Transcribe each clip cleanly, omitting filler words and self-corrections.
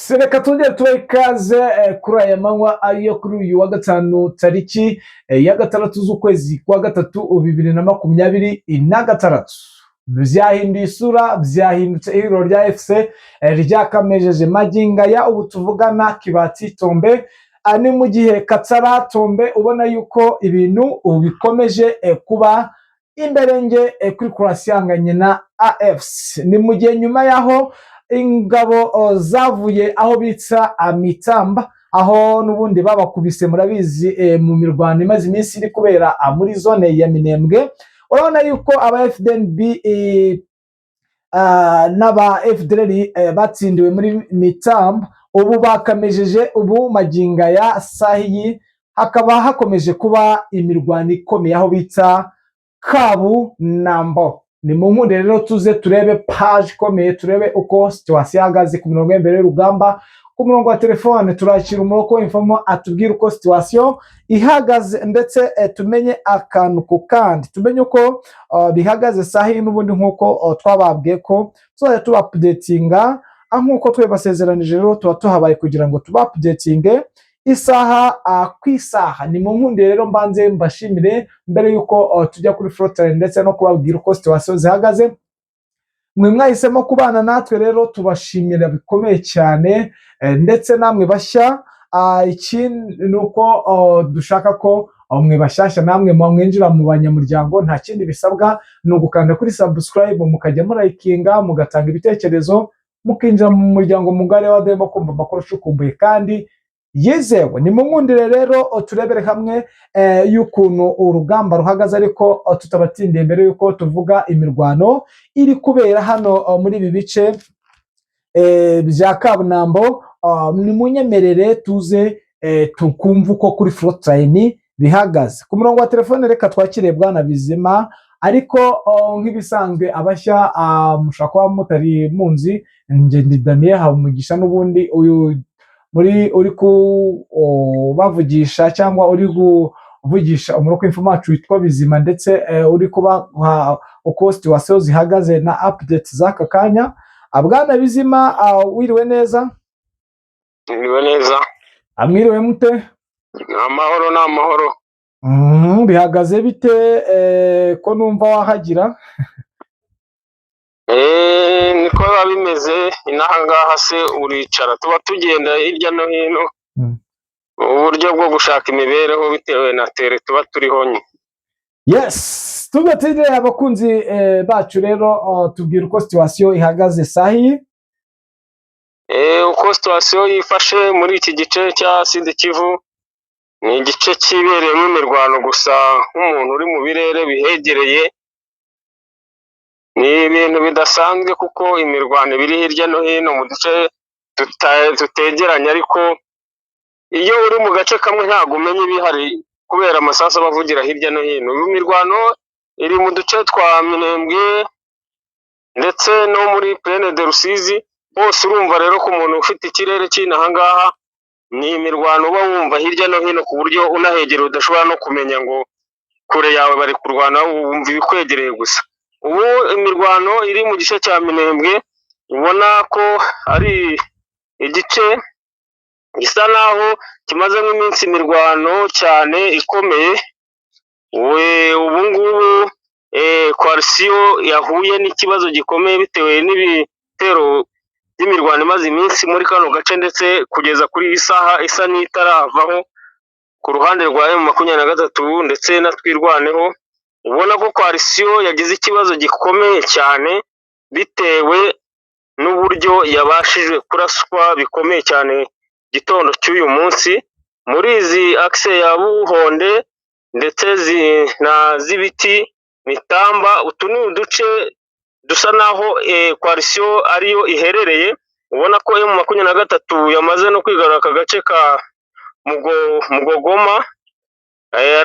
Yes, reka tongere tubahe ikaze kuri aya manywa yo kuri uyu wa gatanu, tariki ya 6 z'ukwezi kwa gatatu 2026. Byahinduye isura, byahindutse. Ihuriro rya AFC ryakamejeje magingo aya ubu tuvugana Kibati Tombe. Ni mu gihe Katsara Tombe ubona yuko ibintu ubu bikomeje kuba imberenge kuri kurasi ihanganye na AFC. Ni mu gihe nyuma y'aho ingabo zavuye aho bita Mitamba, aho n'ubundi babakubise, murabizi, mu mirwano imaze iminsi iri kubera muri zone ya Minembwe. Urabona yuko aba FDNB n'aba FDLR batsindiwe muri Mitamba, ubu bakamejeje. Ubu magingo aya sahiyi hakaba hakomeje kuba imirwano ikomeye aho bita Kabu Nambo. Ni mu nkunde rero tuze turebe page ikomeye, turebe uko situation ihagaze ku mirongo y'imbere y'urugamba. Ku murongo wa telefone turakira umuroko informo atubwire uko situation ihagaze, ndetse tumenye akantu ku kandi, tumenye uko bihagaze sahi. N'ubundi nk'uko twababwiye ko tuzajya tuba updatinga, nk'uko twabibasezeranije rero, tuba tuhabaye kugira ngo tuba updatinge isaha ku isaha. Ni mu nkunde rero mbanze mbashimire mbere y'uko tujya kuri frontline ndetse no kubabwira uko situation zihagaze. Mwe mwahisemo kubana natwe rero tubashimira bikomeye cyane, ndetse namwe bashya. Ikindi ni uko dushaka ko mwe bashyashya namwe mwinjira mu banyamuryango. Nta kindi bisabwa, ni ugukanda kuri subscribe, mukajya murayikinga, mugatanga ibitekerezo, mukinjira mu muryango mugari wa demo kumva amakuru acukumbuye kandi yizewe. Ni mu nkundire rero turebere hamwe y'ukuntu urugamba ruhagaze, ariko tutabatindiye, mbere y'uko tuvuga imirwano iri kubera hano muri ibi bice bya Kabunambo, ni munyemerere tuze tukumva uko kuri frontline bihagaze. Ku murongo wa telefone reka twakire Bwana Bizima, ariko nk'ibisanzwe abashya mushobora kuba mutari munzi, njye ndi Damien Habumugisha. N'ubundi uyu muri uri kubavugisha cyangwa uri kuvugisha umuroko w'info wacu witwa Bizima, ndetse uri kubaha uko situation zihagaze na updates z'aka kanya. Bwana Bizima, wiriwe neza? Mwiriwe neza. Mwiriwe mute? Ni amahoro, ni amahoro. Bihagaze bite ko numva wahagira? Niko biba bimeze inaha ngaha se uricara, tuba tugenda hirya no hino mu buryo bwo gushaka imibereho bitewe na terrain tuba turiho nyine. Yes, tugatire abakunzi bacu rero, tubwira uko situation ihagaze sahi. Uko situation yifashe muri iki gice cya Sud Kivu, ni igice kibereyemo imirwano gusa. Nk'umuntu uri mu birere bihegereye, ni ibintu bidasanzwe kuko imirwano iba iri hirya no hino mu duce tutegeranye, ariko iyo uri mu gace kamwe ntabwo umenya ibihari kubera amasasu aba avugira hirya no hino. Ubu imirwano iri mu duce twa Minembwe ndetse no muri Plaine de Rusizi hose. Urumva rero ko umuntu ufite ikirere cy'inaha ngaha, ni imirwano uba wumva hirya no hino, ku buryo unahegereye udashobora no kumenya ngo kure yawe bari kurwana, wumva ibikwegereye gusa. Ubu imirwano iri mu gice cya Minembwe, ubona ko ari igice gisa naho kimazemo iminsi imirwano cyane ikomeye. We ubu ngubu coalition yahuye n'ikibazo gikomeye bitewe n'ibitero by'imirwano imaze iminsi muri kano gace, ndetse kugeza kuri iyi saha isa n'itaravaho ku ruhande rwa M23 ndetse na Twirwaneho. Ubona ko coalition yagize ikibazo gikomeye cyane bitewe n'uburyo yabashije kuraswa bikomeye cyane gitondo cy'uyu munsi muri izi axe ya Buhonde ndetse na Zibiti, Mitamba. Utu ni uduce dusa naho coalition ariyo iherereye. Ubona ko M23 yamaze no kwigarura aka gace ka Mugogoma.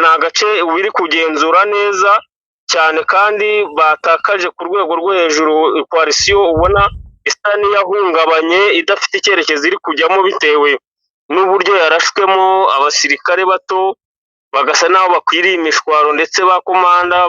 Ni agace biri kugenzura neza cyane kandi batakaje ku rwego rwo hejuru. Coalition ubona isa n'iyahungabanye, idafite icyerekezo iri kujyamo bitewe n'uburyo yarashwemo, abasirikare bato bagasa n'aho bakwiriye imishwaro, ndetse ba komanda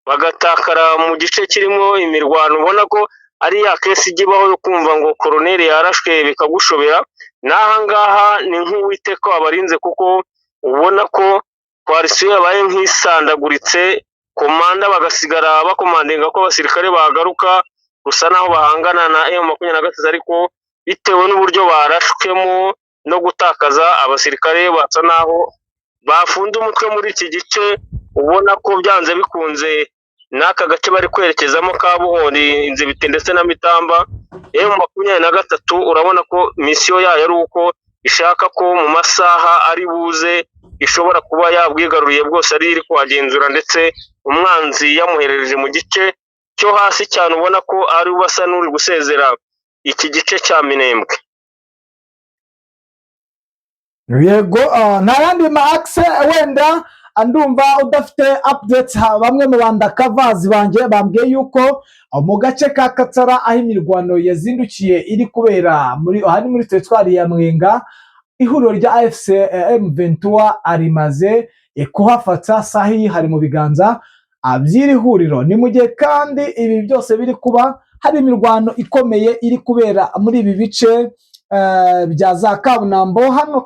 bagatakara mu gice kirimo imirwano. Ubona ko Ari ya case ijya ibaho yo kumva ngo koroneri yarashwe bikagushobera. N'aha ngaha ni nk'Uwiteka wabarinze, kuko ubona ko coalition yabaye nk'isandaguritse, komanda bagasigara bakomandinga ko abasirikare bagaruka gusa naho bahangana na M23, ariko bitewe n'uburyo barashwemo no gutakaza abasirikare, basa naho bafunze umutwe muri iki gice. Ubona ko byanze bikunze n'aka gace bari kwerekezamo ka Buhori, Inzibiti ndetse na Mitamba, M23 urabona ko mission yayo ari uko ishaka ko mu masaha ari buze ishobora kuba yabwigaruriye bwose, ari iri kuhagenzura, ndetse umwanzi yamuherereje mu gice cyo hasi cyane. Ubona ko ari basa n'uri gusezera iki gice cya Minembwe. Yego, nta yandi ma akise wenda ndumva udafite updates. Bamwe mu bandakavazi banjye bambwiye yuko mu gace ka Katsara, aho imirwano yazindukiye iri kubera muri aha ni muri teritwari ya Mwenga, ihuriro rya AFC M23 arimaze kuhafata. Sahi hari mu biganza by'iri huriro. Ni mu gihe kandi ibi byose biri kuba hari imirwano ikomeye iri kubera muri ibi bice bya za Kabunambo. Hano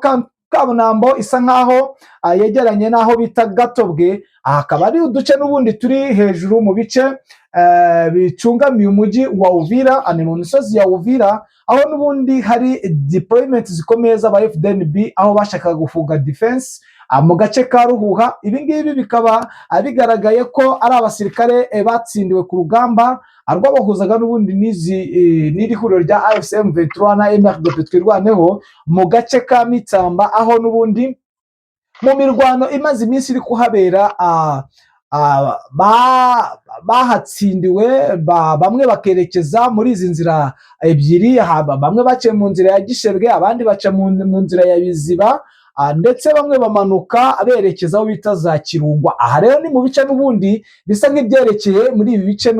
Kabunambo isa nkaho yegeranye n'aho bita Gatobwe. Aha akaba ari uduce n'ubundi turi hejuru mu bice bicungamiye umujyi wa Uvira, ni mu misozi ya Uvira, aho n'ubundi hari deployment zikomeye z'aba FDNB, aho bashakaga gufunga defense mu gace ka Ruhuha. Ibi ngibi bikaba bigaragaye ko ari abasirikare batsindiwe ku rugamba rwabahuzaga n'ubundi n'izi n'iri huriro rya AFC M23 na MRDP Twirwaneho mu gace ka Mitsamba, aho n'ubundi mu mirwano imaze iminsi iri kuhabera bahatsindiwe, bamwe bakerekeza muri izi nzira ebyiri. Bamwe baciye mu nzira ya Gishebwe, abandi baca mu nzira ya Biziba, ndetse bamwe bamanuka berekeza aho bita za Kirungwa. Aha rero ni mu bice n'ubundi bisa nk'ibyerekeye muri ibi bice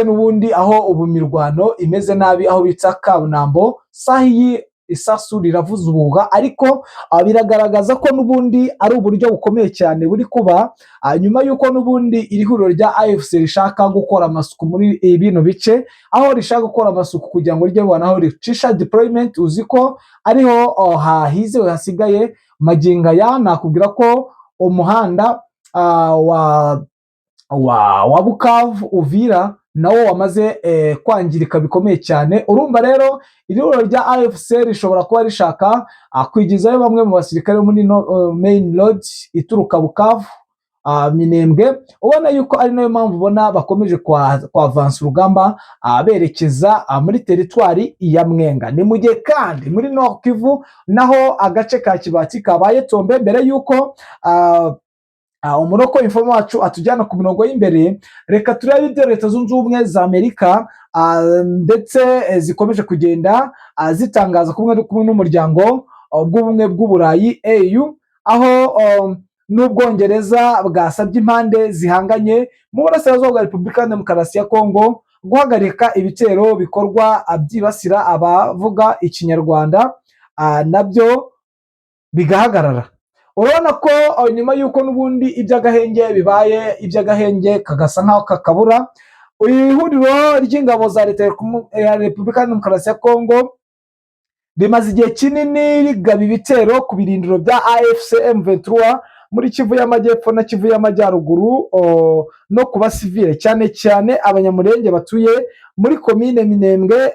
n'ubundi, aho ubu mirwano imeze nabi, aho bita Kabunambo. Sahi isasu riravuza ubuhuha, ariko biragaragaza ko n'ubundi ari uburyo bukomeye cyane buri kuba nyuma y'uko n'ubundi iri huriro rya AFC rishaka gukora amasuku muri bino bice, aho rishaka gukora amasuku kugira ngo rijye ribona aho ricisha deployment. Uzi ko ariho hahizewe hasigaye magingo aya. Nakubwira ko umuhanda wa Bukavu Uvira nawo wamaze kwangirika bikomeye cyane. Urumva rero iri huriro rya AFC rishobora kuba rishaka kwigizayo bamwe mu basirikare bo muri no, main road ituruka Bukavu, Minembwe. Ubona yuko ari nayo mpamvu ubona bakomeje kwavansa urugamba berekeza muri teritwari ya Mwenga. Ni mu gihe kandi muri Nord Kivu naho agace ka Kibati kabaye tombe. Mbere yuko umuroko informer wacu atujyana ku mirongo y'imbere, reka turebe ibyo Leta Zunze Ubumwe za Amerika ndetse zikomeje kugenda zitangaza kumwe n'umuryango bw'Ubumwe bw'Uburayi EU, aho n'Ubwongereza bwasabye impande zihanganye mu burasirazuba bwa Repubulika ya Demokarasi ya Kongo guhagarika ibitero bikorwa byibasira abavuga Ikinyarwanda, nabyo bigahagarara. Urabona ko nyuma y'uko n'ubundi iby'agahenge bibaye, iby'agahenge kagasa nk'aho kakabura, ihuriro ry'ingabo za Leta ya Repubulika ya Demokarasi ya Kongo rimaze igihe kinini rigaba ibitero ku birindiro bya AFC M23 muri Kivu y'Amajyepfo na Kivu y'Amajyaruguru, no ku basivile, cyane cyane Abanyamurenge batuye muri komine Minembwe,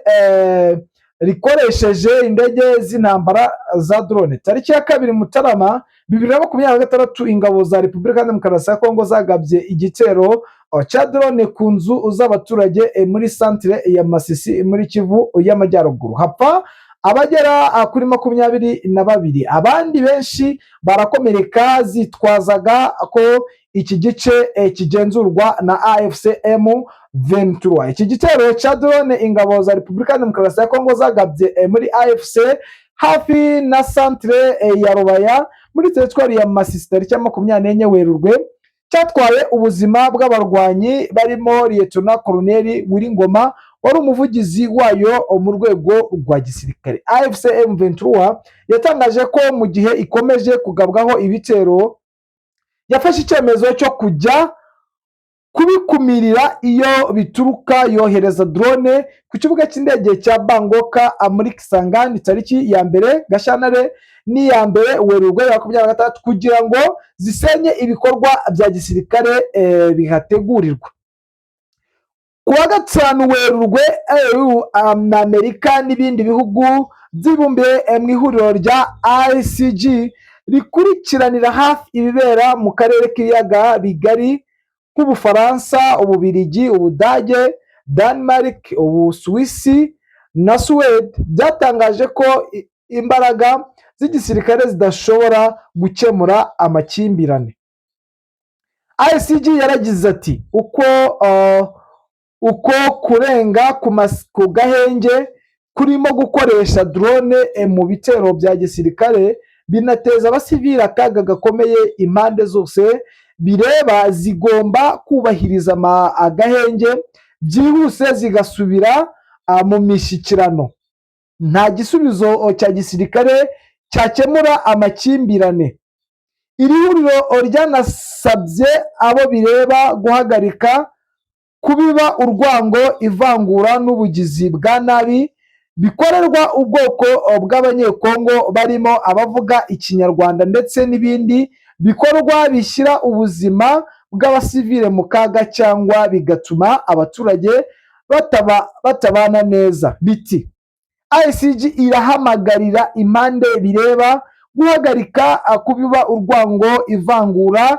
rikoresheje indege z'intambara za drone. Tariki ya 2 Mutarama 2026, ingabo za Repubulika ya Demokarasi ya Kongo zagabye igitero cya drone ku nzu z'abaturage muri santire ya Masisi muri Kivu y'Amajyaruguru, hapfa abagera kuri 22, abandi benshi barakomereka. Zitwazaga ko iki gice kigenzurwa na AFC M23. Iki gitero cya drone ingabo za Repubulika ya Demokarasi ya Kongo zagabye muri AFC hafi na santire ya Rubaya muri teritwari ya Masisi tariki ya 24 Werurwe cyatwaye ubuzima bw'abarwanyi barimo Liyetona Koloneli Wiringoma wari umuvugizi wayo mu rwego rwa gisirikare. AFC M23 yatangaje ko mu gihe ikomeje kugabwaho ibitero yafashe icyemezo cyo kujya Kubikumirira iyo bituruka, yohereza drone ku kibuga cy'indege cya Bangoka muri Kisangani tariki ya 1 Gashyantare n'iya 1 Werurwe 2026 kugira ngo zisenye ibikorwa bya gisirikare bihategurirwa. Ku wa 5 Werurwe, EU na Amerika n'ibindi bihugu byibumbiye mu ihuriro rya ICG rikurikiranira hafi ibibera mu karere k'ibiyaga bigari nk'Ubufaransa, Ububirigi, Ubudage, Denmark, Ubusuwisi na Suwede, byatangaje ko imbaraga z'igisirikare zidashobora gukemura amakimbirane. ICG yaragize ati: Uko kurenga ku gahenge kurimo gukoresha drone mu bitero bya gisirikare binateza abasivili akaga gakomeye. Impande zose bireba zigomba kubahiriza agahenge byihuse, zigasubira mu mishyikirano. Nta gisubizo cya gisirikare cyakemura amakimbirane." Iri huriro ryanasabye abo bireba guhagarika kubiba urwango, ivangura n'ubugizi bwa nabi bikorerwa ubwoko bw'Abanyekongo barimo abavuga Ikinyarwanda, ndetse n'ibindi bikorwa bishyira ubuzima bw'abasivile mu kaga cyangwa bigatuma abaturage batabana neza. Biti: "ICG irahamagarira impande bireba guhagarika kubiba urwango, ivangura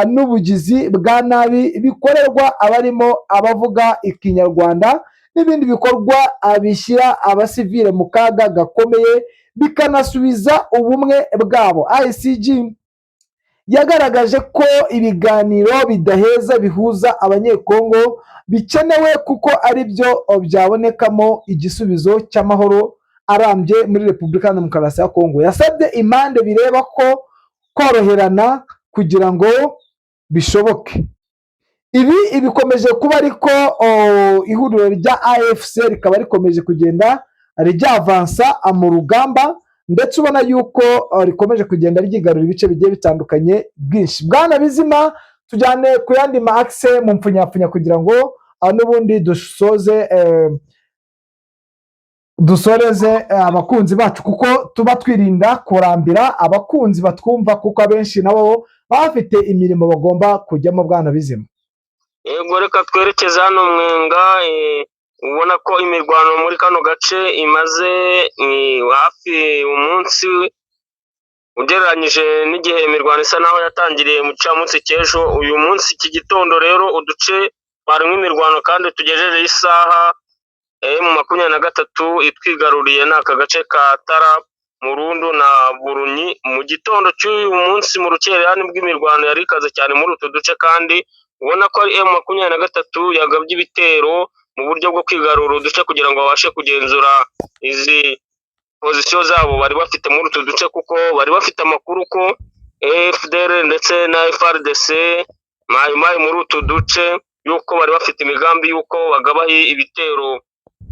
n'ubugizi bwa nabi bikorerwa abarimo abavuga Ikinyarwanda, n'ibindi bikorwa bishyira abasivile mu kaga gakomeye, bikanasubiza ubumwe bwabo." ICG yagaragaje ko ibiganiro bidaheza bihuza Abanyekongo bikenewe, kuko ari byo byabonekamo igisubizo cy'amahoro arambye muri Repubulika ya Demokarasi ya Kongo. Yasabye impande bireba ko koroherana kugira ngo bishoboke. Ibi bikomeje kuba, ariko ihuriro rya AFC rikaba rikomeje kugenda ryavansa mu rugamba, ndetse ubona yuko rikomeje kugenda ryigarura ibice bigiye bitandukanye bwinshi. Bwana Bizima, tujyane ku yandi ma akise mu mpfunyapfunya kugira ngo n'ubundi dusoze, dusoreze abakunzi bacu, kuko tuba twirinda kurambira abakunzi batwumva, kuko abenshi nabo baba bafite imirimo bagomba kujyamo. Bwana Bizima. Yego, reka twerekeze hano Mwenga. Ubona ko imirwano muri kano gace imaze hafi umunsi, ugereranyije n'igihe imirwano isa naho yatangiriye mu gicamunsi cy'ejo. Uyu munsi iki gitondo rero uduce twarimo imirwano kandi tugejeje isaha M23 itwigaruriye ni aka gace ka Tara, Murundu na Burunyi. Mu gitondo cy'uyu munsi mu rukerera nibwo imirwano yari ikaze cyane muri utu duce, kandi ubona ko ari M23 yagabye ibitero mu buryo bwo kwigarura uduce kugira ngo babashe kugenzura izi pozisiyo zabo bari bafite muri utu duce, kuko bari bafite amakuru ko FDLR ndetse na FARDC, Mayi Mayi muri utu duce, yuko bari bafite imigambi y'uko bagaba ibitero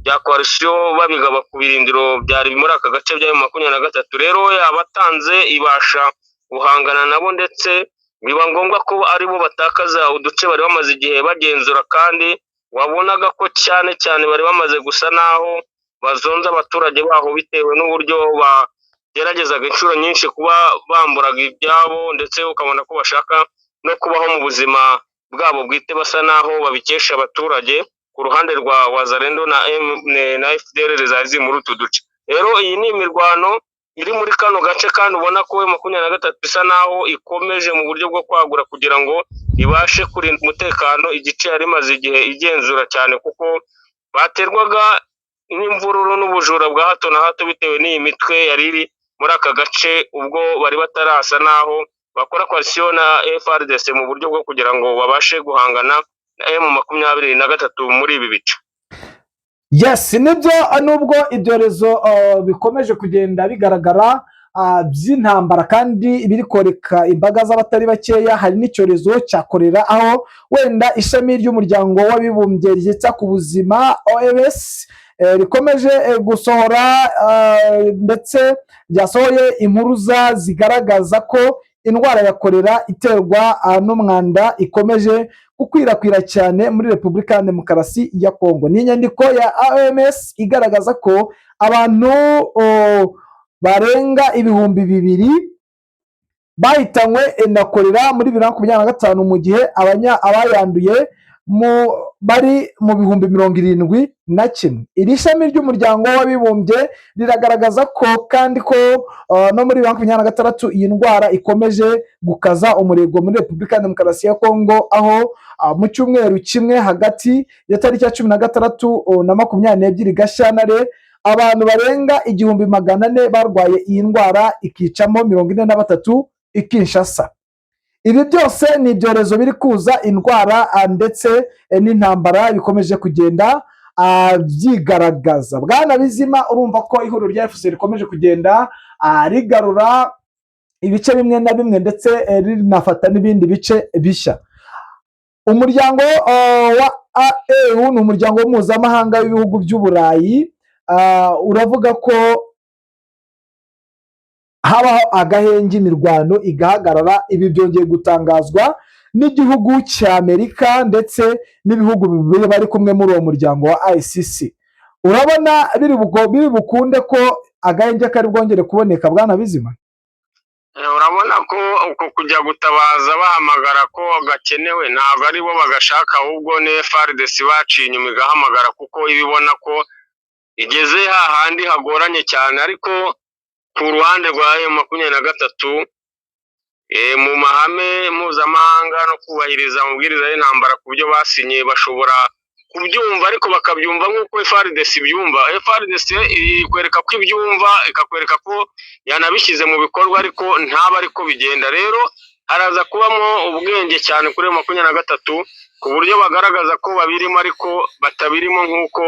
bya coalition, babigaba ku birindiro byari muri aka gace bya M23. Rero yabatanze ibasha guhangana nabo, ndetse biba ngombwa ko aribo batakaza uduce bari bamaze igihe bagenzura, kandi wabonaga ko cyane cyane bari bamaze gusa naho bazonze abaturage baho, bitewe n'uburyo bageragezaga inshuro nyinshi kuba bamburaga ibyabo, ndetse ukabona ko bashaka no kubaho mu buzima bwabo bwite basa naho babikesha abaturage ku ruhande rwa Wazalendo na FDLR zari ziri muri utu duce. Rero iyi ni imirwano iri muri kano gace, kandi ubona ko M23 isa naho ikomeje mu buryo bwo kwagura kugira ngo ibashe kurinda umutekano igice yari imaze igihe igenzura cyane, kuko baterwaga n'imvururu n'ubujura bwa hato na hato bitewe n'iyi mitwe yari iri muri aka gace, ubwo bari batarasa naho bakora coalition na FARDC mu buryo bwo kugira ngo babashe guhangana na M23 muri ibi bice. Yes, nibyo. Nubwo ibyorezo bikomeje kugenda bigaragara by'intambara kandi biri koreka imbaga z'abatari bakeya, hari n'icyorezo cya korera, aho wenda ishami ry'Umuryango w'Abibumbye ryita ku buzima, OMS, rikomeje gusohora, ndetse ryasohoye impuruza zigaragaza ko indwara ya korera iterwa n'umwanda ikomeje gukwirakwira cyane muri Repubulika ya Demokarasi ya Kongo. Ni inyandiko ya OMS igaragaza ko abantu barenga 2000 bahitanywe na kolera muri 2025, mu gihe abayanduye bari mu 71,000. Iri shami ry'Umuryango w'Abibumbye riragaragaza ko kandi ko no muri 2026 iyi ndwara ikomeje gukaza umurego muri Repubulika ya Demokarasi ya Kongo, aho mu cyumweru kimwe hagati ya tariki ya 16 na 22 Gashyantare abantu barenga 1400 barwaye iyi ndwara, ikicamo 43 i Kinshasa. Ibi byose ni ibyorezo biri kuza, indwara ndetse n'intambara bikomeje kugenda byigaragaza. Bwana Bizima, urumva ko ihuriro rya AFC rikomeje kugenda rigarura ibice bimwe na bimwe, ndetse rinafata n'ibindi bice bishya. Umuryango wa AU ni umuryango mpuzamahanga w'ibihugu by'Uburayi, uravuga ko habaho agahenge, imirwano igahagarara. Ibi byongeye gutangazwa n'igihugu cya Amerika ndetse n'ibihugu bibiri bari kumwe muri uwo muryango wa ICC. Urabona biri bukunde ko agahenge kari bwongere kuboneka, bwana Bizima? Urabona ko uko kujya gutabaza bahamagara ko gakenewe, ntabwo ari bo bagashaka, ahubwo ni FARDC baciye inyuma igahamagara, kuko iba ibona ko igeze hahandi hagoranye cyane. Ariko ku ruhande rwa M23, mu mahame mpuzamahanga no kubahiriza amabwiriza y'intambara ku byo basinye, bashobora kubyumva, ariko bakabyumva nk'uko FARDC ibyumva. FARDC ikwereka ko ibyumva, ikakwereka ko yanabishyize mu bikorwa, ariko ntaba ariko bigenda. Rero haraza kubamo ubwenge cyane kuri 23, ku buryo bagaragaza ko babirimo ariko batabirimo nk'uko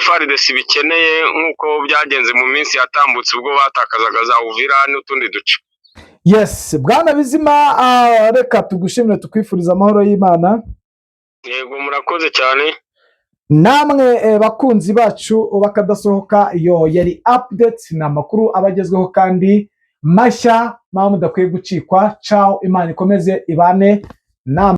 FARDC bikeneye, nk'uko byagenze mu minsi yatambutse ubwo batakazaga za Uvira n'utundi duce. Yes, bwana Bizima, reka tugushimire, tukwifuriza amahoro y'Imana. Yego, murakoze cyane. Namwe bakunzi bacu bakadasohoka, iyo yari update, ni amakuru aba agezweho kandi mashya mpamvu mudakwiye gucikwa. Ciao, Imana ikomeze ibane namwe.